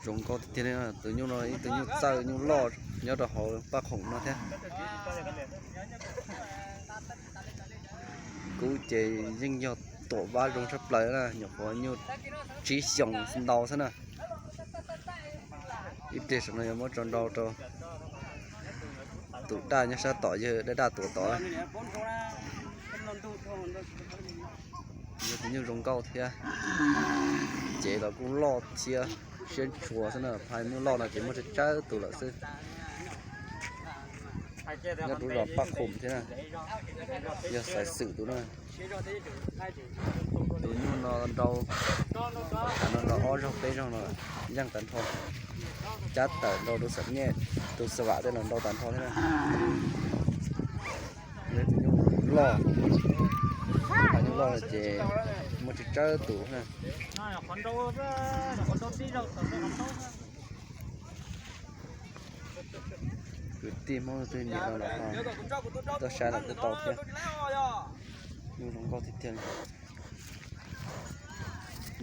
Zoo nkauj tiag tiag li, tus nyuj no ib tug nyuj txawj nyuj loj nyob rau hauv paj khoom no thiab. Kub ces yeej yog tuam vab zoo tshaj plaws na, nyuam qhuav nyuj tsib xyoos ntau xwb na. Ib pliag saum no yuav muab tso nrau rau tus daj nyob sab tom, yawg daj daj tuam tod. Yog tus nyuj zoo nkauj thiab, cev los kuj loj thiab siab ntshua xwb na, phaj nyuj loj no ces muaj tsawg tsawg tus lawm xwb. Nyob rau zos Paj Khoom thiab na, yog Xaiv Xwm tus na. Tus nyuj no nrau, no nrau ob zaug peb zaug no yeej tag nrho, cab tawm nrau rau Xam Nyej, rau Xa Vam tej no nrau tag nrho thiab na. Yog tus nyuj loj, phaj nyuj loj ces muaj tsawg tsawg tus na. Kwv tij Hmoob leej twg nyiam no los ho tuaj saib los kuj tau thiab. Nyuj zoo nkauj tiag tiag li.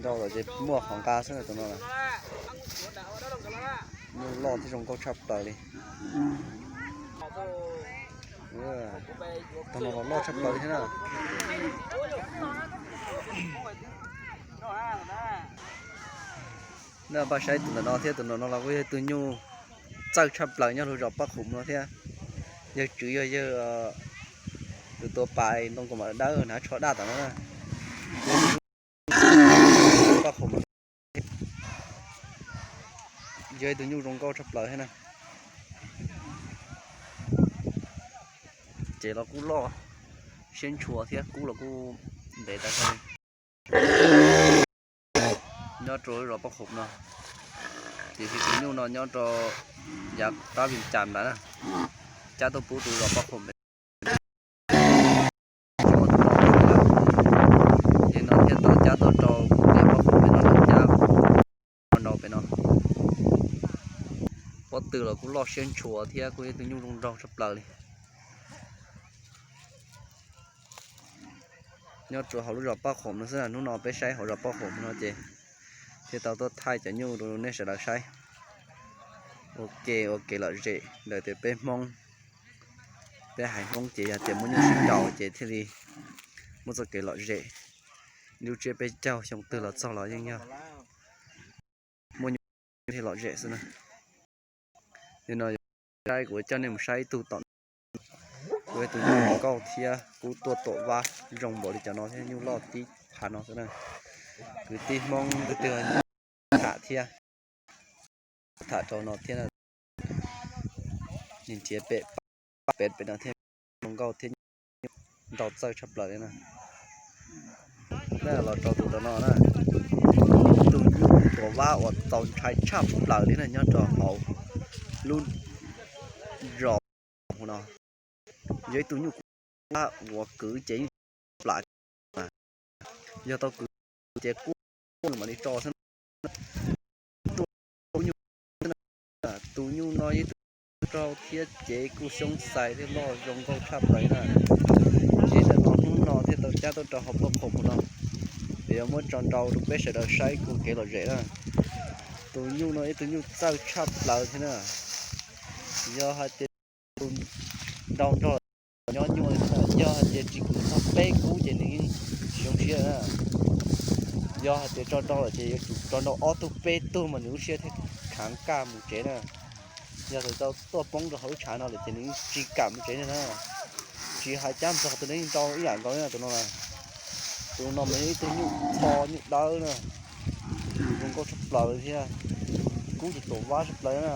Nrau lawm ces muaj qhov nqa xwb na tus no. Nyuj loj thiab zoo nkauj tshaj plaws li. Tus no los loj tshaj plaws li thiab na. Nej pab saib tus ntawm no thiab, tus ntawm no los kuj yog tus nyuj txawj tshaj plaws nyob rau zos Paj Khoom no thiab. Yawg tswv yog yawg tus tua pas ntoo kaus mom dawb hnav tsho daj tom no na. Paj Khoom yog ib tug nyuj zoo nkauj tshaj plaws thiab na. Ces los kuj loj siab ntshua thiab kub los kuj ntev tas zog li. Nyob rau lub zos Paj Khoom no, tiam sis tus nyuj no nyob rau yav qab Vij Cas nrad na, cab tuaj pub rau zos Paj Khoom pem. Ces no thiaj tau cab tuaj rau tiam Paj Khoom pem no, cab nrau pem no. Pob tw los kuj loj siab ntshua thiab kuj yog tus nyuj zoo nraug tshaj plaws li. Nyob rau hauv lub zos Paj Khoom no xwb, hnub no peb saib hauv zos Paj Khoom no ces thiaj tau tuaj thaij cov nyuj rau nej sawv daws saib. Ua ke ua kev lom zem ntawm tias peb Hmoob, peb haiv Hmoob ces yog tias muaj nyuj sib nraus ces thiaj li muaj txoj kev lom zem. Lub tsiab peb caug xyoo twg los txog los yeej yog muaj nyuj thiaj lom zem xwb na. Nim no saib kuv coj nej mus saib ib tug tom no, kuj ib tug nyuj zoo nkauj thiab kub tuaj tuam vab zoo npaum li cov no thiab, nyuj loj tib phav no xwb na. Kwv tij Hmoob twg twg tham thiab, tham rau no thiab, nws nrhiav pem pab pem pem no thiab, zoo nkauj thiab nrau txawj tshaj plaws li na. Nej los rau tus tom no na, tus nyuj tuam vab uas txaus ntshai tshaj plaws li na nyob rau hauv lub zos no. Yog ib tug nyuj kub uas kwv ces yeej plam, yog tau kwv ces kub mam li tso xwb. Tus nyuj no yog ib tug rau thiab cev kuj xyoob xais thiab loj zoo nkauj tshaj plaws na. Ces tam no hnub no thiaj tau cab tuaj rau hauv Paj Khoom no, es yuav muab tso nrau rau peb sawv daws saib kuj kev lom zem na. Tus nyuj no ib tug nyuj txawj tshaj plaws thiab na. Yog hais tias tus nrau nrog nyob nyuaj li thiab na, yog hais tias tsis kwv txog peb kub ces nws yeej tsis zoo siab na. Yog hais tias tso nrau lawm ces yuav tsum tso nrau ob tug peb tug mas nws lub siab thiaj khav kaj mus tsev na. Yog thaum tau tuaj poob rau hauv lub tshav no lawm ces nws yeej tsis kam mus tsev li na. Tsis hais cab ntxog tus no yeej nrau ib yam nkaus li na tus no na. Tus no mas yog ib tug nyuj txho nyuj dawb na, zoo nkauj tshaj plaws thiab kub ces tuam vab tshaj plaws na.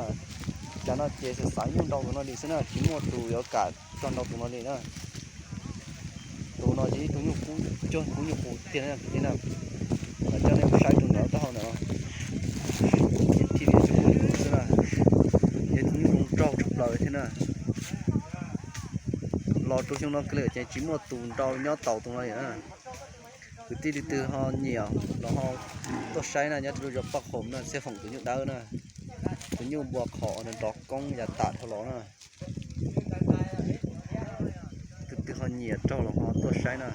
Tsam no ces xav xav nyuj nrau tus no li xwb na, tsis muaj tus yuav kam tso nrau tus no li na. Tus no ces ib tug nyuj kub, cog kub nyuj qus tiag na kwv tij na. Coj nej mus saib tus ntawm taub hau ntawm no, thiaj li cog kub nyuj qus xwb na. Yog ib tug nyuj zoo nraug tshaj plaws thiab na. Los rau xyoo no kiag li ces tsis muaj tus nrau nyob taus tus no li na. Kwv tij leej twg ho nyiam los ho tuaj saib na, nyob rau lub zos Paj Khoom no, Xia Foom tus nyuj dawb na, tus nyuj npua qhauv nrov koob yav tas dhau los na. Tus twg ho nyiam raug los ho tuaj saib na.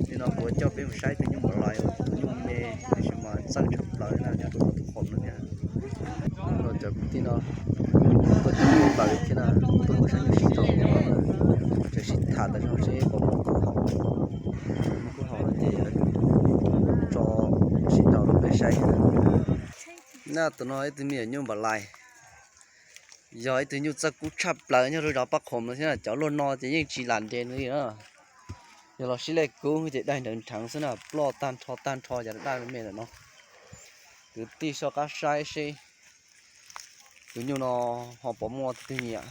Nim no kuv coj peb mus saib tus nyuj npam lais, tus nyuj me, tab sis mas txawj tshaj plaws na nyob rau Saib, na tus no ib tug me nyuam nyuj npam lais, yog ib tug nyuj txawj kub tshaj plaws nyob rau zos Paj Khoom no thiab na. Cov luaj no ces yeej tsis lam nres li na. Yog los sib lej kub ces daig nrheev nrheev xwb na, ploj tag nrho tag nrho cov daj me ntawm no. Kwv tij soj qab saib seb tus nyuj no ho puas muaj leej twg nyiam.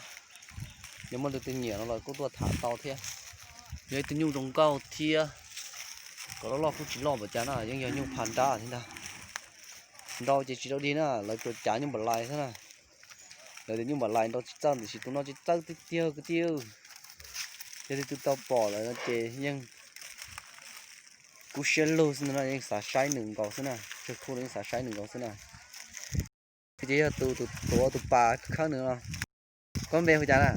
Yog muaj leej twg nyiam no los kuj tuaj tham tau thiab. Yog ib tug nyuj zoo nkauj thiab, kom loj loj kuj tsis loj npaum cas na, yeej yog nyuj pha nrab thiab ntag. Nrau ces tsis rau dig na, lawv tsuas cav nyuj npam lais xwb na. Lawv tias nyuj npam lais nrau tsis txawj, tiam sis tus no tsis txawj tiag tiag kwv tij. Yog leej twg tau pom lawm no ces yeej kub siab lug xwb no, yeej xav saib nws nkaus xwb na, tsawg khub los yeej xav saib nws nkaus xwb na. Ces yog tus, tus tuav tus pas khawb nws no. Koj npe hu cas na?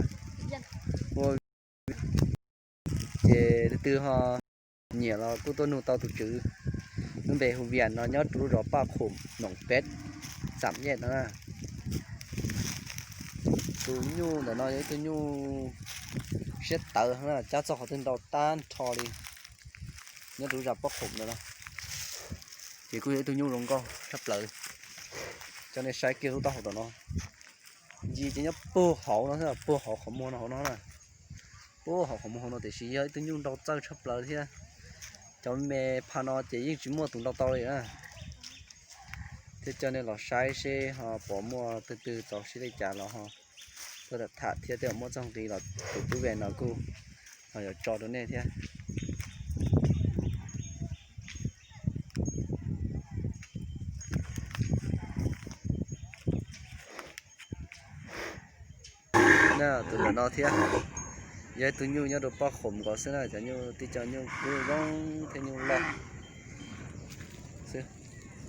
Ces leej twg ho nyiam los kuj tuaj nug tau tus tswv. Lub npe hu Vias no, nyob rau lub zos Paj Khoom, Noom Peb, Xam Yej no na. Tus nyuj ntawm no yog ib tug nyuj siab tawv na, cab txog qhov twg nrau tag nrho li. Nyob rau lub zos Paj Khoom ntawm no, ces kuj yog ib tug nyuj zoo nkauj tshaj plaws li. Coj nej saib kiag lub taub hau tom no, ncig ces nyob puag hauv no, puag hauv qhov muag no hauv no na. Puag hauv qhov muag hauv no tiam sis yog ib tug nyuj nrau txawj tshaj plaws thiab. Cov me pha no ces yeej tsis muaj tus nrau tau li na. Thiab coj nej los saib seb ho puas muaj leej twg txaus siab li cas los ho tuaj tham thiab, tej zaum muaj txoj nqi los tus tub Vias no kuj ho yuav tso rau nej thiab. Na, tus ntawm no thiab, yog ib tug nyuj nyob rau Paj Khoom nkaus xwb na, cov nyuj tib co nyuj kub zoo thiab nyuj loj xwb.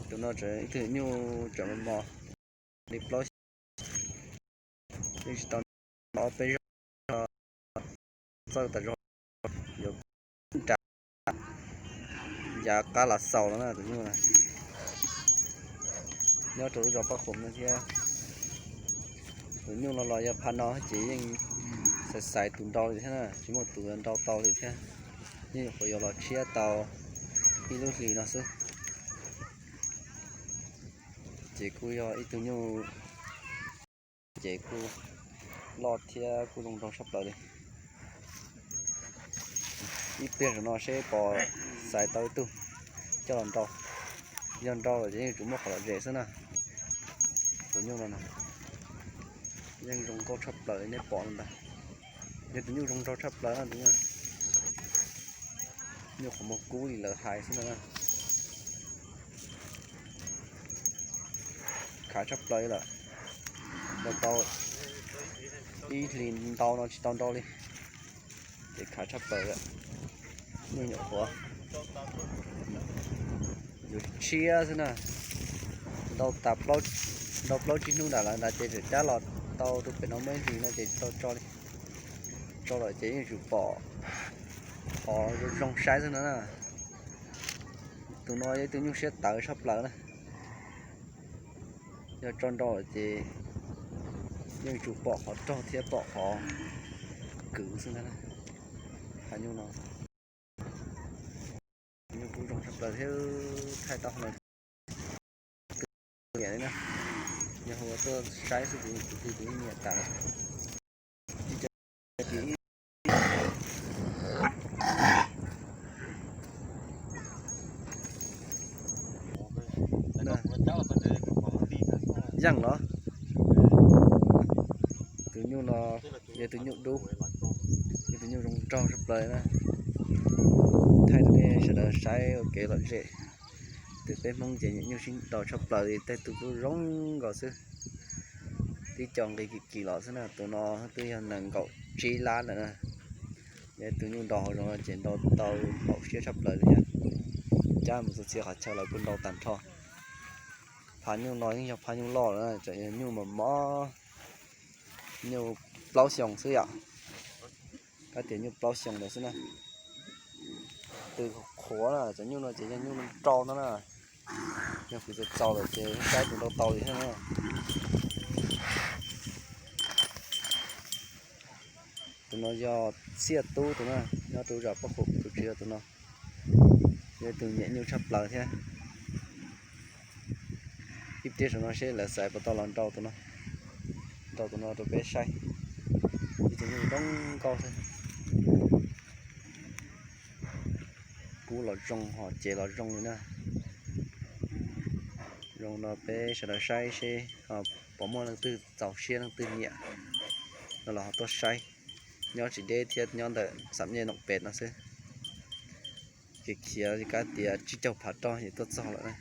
Tus no tseem ib tug nyuj tseem mos mos li plaub xyoos, yeej tsis tau nrau peb zaug, txawj tas zog, yuav nra yav qab las xaus no na tus nyuj na. Nyob rau lub zos Paj Khoom no thiab. Tus nyuj no los yog pha no ces yeej xaiv xaiv tus nrau li thiab na, tsis muaj tus nrau tau li thiab. Yeej nyuam qhuav yuav los tshiab tau ib lub hlis no xwb. Ces kuj yog ib tug nyuj ces kuj loj thiab kuj zoo nraug tshaj plaws li. Ib pliag zaum no seb puas xaiv tau ib tug coj los nrau. Yog nrau lawm ces yeej yuav tsum muaj qhov lom zem xwb na. Tus nyuj no yeej zoo nkauj tshaj plaws li nej pom no ntag. Yog tus nyuj zoo nraug tshaj plaws na, tus nyuj, nyuj qhov muag kub li lawv hais xwb na. Khav tshaj plaws lawm. Nrau tau ib hlis ntau no tsis tau nrau li, ces khav tshaj plaws lawm. Nyuj nyuam qhuav yuav tshiab xwb na. Nrau tas, nrau plaub tsib hnub nram lawv ntawd ces tseem cab los tau rau pem no muaj ib hlis no ces tsis tau tso li. Tso lawm ces yeej yuav tsum pom qhov zoo zoo saib xwb no na. Tus no yog ib tug nyuj siab tawv tshaj plaws na. Yog tso nrau lawm ces yeej yuav tsum pom qhov raug thiab pom qhov kwv xwb ntag. Phav nyuj no, nyuj kub zoo tshaj plaws thiab, thaij tau qhov no nyiam li na. Yog hu ua tuaj saib xwb ces kuv twb nyiam tas. Yeej los, tus nyuj no yog tus nyuj dub, yog tus nyuj zoo nraug tshaj plaws na. Thaij rau nej sawv daws saib ua kev lom zem. Tus peb Hmoob ces nyiam nyuj sib nraus tshaj plaws li, tej tus kuj zoo nkaus xwb. Tib co nqi kim kim los xwb na, tus no twb yog nees nkaum tsib lab lawm na. Yog tus nyuj nrau hauv zoov no ces nrau tau npaum siab tshaj plaws li thiab. Cab mus txhua txhia qhov chaw los kuj nrau tag nrho. Phav nyuj no yeej yog phav nyuj loj lawm na, tseem yog nyuj mos mos, nyuj plaub xyoos xwb yom. Kab tias nyuj plaub xyoos ntawd xwb na. Tus qhuav na, cov nyuj no ces yog nyuj nrau no na. Yog kuv txaus txaus lawm ces saib tus nrau tau li thiab na. Tus no yog Txiaj Tub tus na, nyob rau zos Paj Khoom tus tswv yog tus no. Yog tus nyiam nyuj tshaj plaws thiab. Ib pliag saum no seb lawv xaiv puas tau los nrau tus no, nrau tus no rau peb saib. Ib cov nyuj zoo nkauj xwb. Kub los zoo ho cev los zoo li na. Zoo no peb sawv daws saib seb ho puas muaj leej twg txaus siab leej twg nyiam no los ho tuaj saib. Nyob tsis deb thiab, nyob ntawm Xam Nyej Noom Pem no xwb. Kev khiav li kab tias tsib caug phav roj yeej tuaj txog lawm na.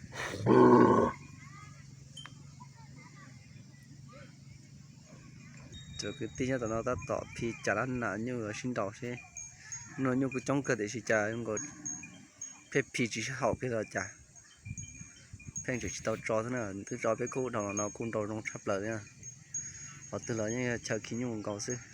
Cov kwv tij nyob tom no tab tom phi cas lab nas nyuj sib nraus seb. Hnub no nyuj kuj coob kawg tiam sis cas nkaus pheej phi tsis sib haum kiag los cas. Pheej tseem tsis tau tso xwb na, twb tso peb khub dhau los no kuj nrau zoo tshaj plaws li na. Qhov twg los yeej yog chaw khi nyuj nkaus xwb.